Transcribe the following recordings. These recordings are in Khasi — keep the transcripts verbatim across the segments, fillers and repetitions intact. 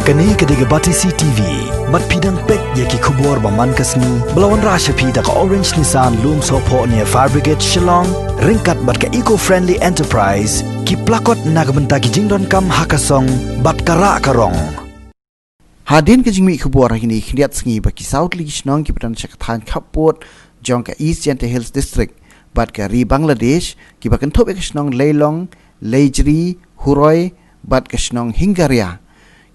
Kane ka dei ka Batesi T V. Bad phi dang peit ïa ki khubor ba man ka sngi ba la wanrah sha phi da ka Orange Nissan Lumsohphoh near Fire Brigade Shillong, ryngkat bad ka Eco Friendly Enterprise, ki plakot na ka bynta ki jingdonkam ha ka song bad ka rah ka rong. Hadien ka jingmih khubor ha kine ki khyndiat sngi ba ki saw tylli ki shnong kiba don sha ka thaiñ khappud jong ka East Jaintia Hills District bad ka ri Bangladesh, kiba kynthup ïa ka shnong Leilong, Leijri, Huroi bad ka shnong Hingaria,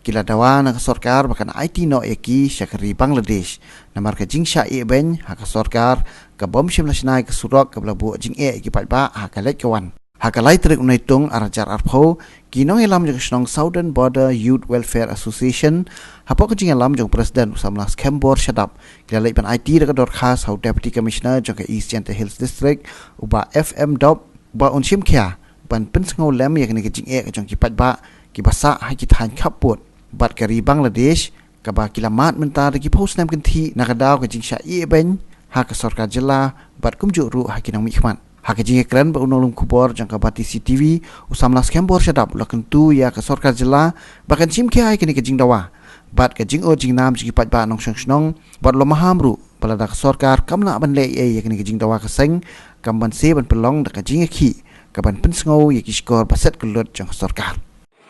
ki la dawa na ka sorkar ba kan aiti noh ïa ki sha ka ri Bangladesh, namar ka jingshah ïehbein ha ka sorkar ka bym shym la shna ïa ka surok kaba la buh jingeh ïa ki paidbah ha ka leit ka wan. Ha ka lai tarik u Naitung ar hajar arphew, ki nongïalam jong ka shnong Southern Border Youth Welfare Association, hapoh ka jingïalam jong u President u Samla Skembor Shadap, ki la leit ban aiti da ka dorkhas ha u Deputy Commissioner jong ka East Jaintia Hills District, u Bah F M Dop, ba un shim khia ban pynsngew lem ïa kane ka jingeh ka jong ki paidbah kiba sah ha ki thaiñ khappud bad ka ri Bangladesh, kaba ki la mad mynta da ki phew snem kynthih na ka daw ka jingshah ïehbein ha ka sorkar jylla bad kumjuh ruh ha ki nongmihkhmat. Ha ka jingïakren bad u nonglum khubor jong ka Batesi T V, u Samla Skembor Shadap u la kyntu ïa ka sorkar jylla ba kan shim khia ïa kane ka jingdawa bad ka jingud jingnam jong ki paidbah nongshong shnong, bad u la maham ruh ba lada ka sorkar kam lah ban leh ei ei ïa kane ka jingdawa ka seng, kam banse ban pynlong da ka jingïakhih kaban pynsngew ïa ki shkor ba set kyllut jong ka sorkar.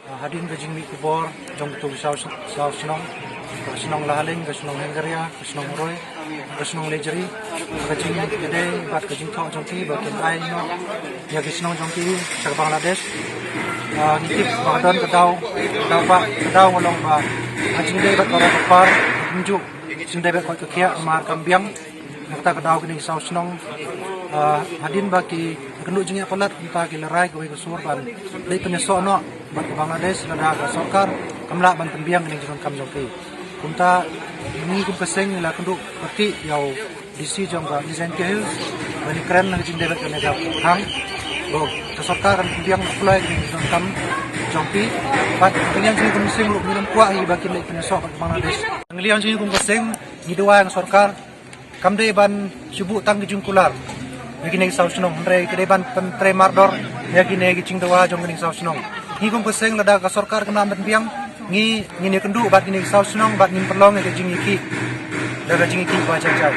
Ah, hadien ka jingmih khubor jong kitu ki saw, saw shnong, ka shnong Lahaling, ka shnong Hengaria, ka shnong Roi, ka shnong Lejri, ka jingïadei bad ka jingthoh jong ki ba kin ai noh ïa ki shnong jong ki sha Bangladesh. Ah, ngi tip ba ka don ka daw, ka daw ba, ka daw ka long ba ka jingïadei bad ka roi ka par, kumjuh jingïadei bad ka koit ka khiah namar kam biang. Nangta ka daw kine ki saw shnong, ah, hadien ba ki kynduh jingeh palat, nangta ki la rai kawei ka sur ban leit pynïasoh noh bad ka Bangladesh lada ka sorkar kam lah ban pynbiang kine ki jingdonkam jong ki. Kumta ngi kum ka seng ngi la kynduh kyrkieh ïa u D C jong ka East Jaintia Hills ban ïakren ha ka jingïadei bad kane ka thaiñ, ba ka sorkar kan pynbiang noh kloi kine ki jingdonkam jong ki. Bad ka liang jong ngi kum ka seng ruh ngi nym kwah hi ba kin leit pynïasoh bad ka Bangladesh. Ka liang jong ngi kum ka seng ngi duwai ïa ka sorkar kam dei ban shu buh tang ki jingkular ïa kine ki saw shnong, hynrei ka dei ban pyntrei mardor ïa kine ki jingdawa jong kine ki saw shnong. Ngi kum ka seng lada ka sorkar kam lah ban pynbiang, ngi, ngin ïakynduh bad kine ki saw shnong bad ngin pynlong ïa ka jingïakhih da ka jingïakhih ba jai jai.